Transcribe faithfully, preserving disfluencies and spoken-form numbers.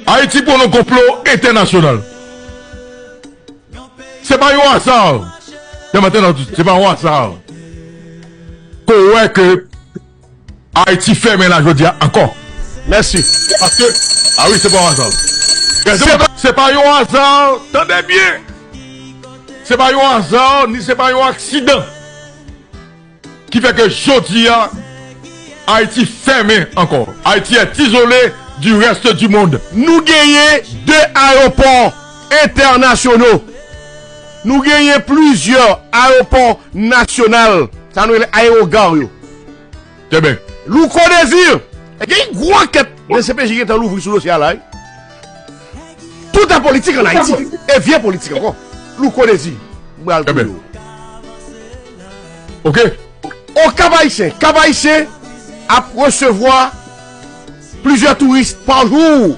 Ayiti pran nan konplo entènasyonal. Se pa yon aza. Dematen nan, se pa yon aza. Ke w wè ke Ayiti fèmen la jodi a ankò. Mèsi. Paske, a wi, se pa yon aza. Se pa, se pa yon aza, tande byen. Se pa yon aza, ni se pa yon aksidan. Ki fè ke jodi a, Ayiti fèmen ankò. Ayiti est isolé du reste du monde. Nou genyen de ayewopò entènasyonal. Nou genyen plizyè ayewopò nasyonal. Sa nou rele ayewogare yo. Trè byen. Louko Désir. E gen yon gwo ankèt de C P J gentan louvri sou dosye a la, wi. Tout est politique en Haïti. E vye politik ankò. Louko Désir. Mwen al Trè byen. Touye w. Ok. O Cap Haïtien. Cap Haïtien ap resevwa plizyè touris pa jou.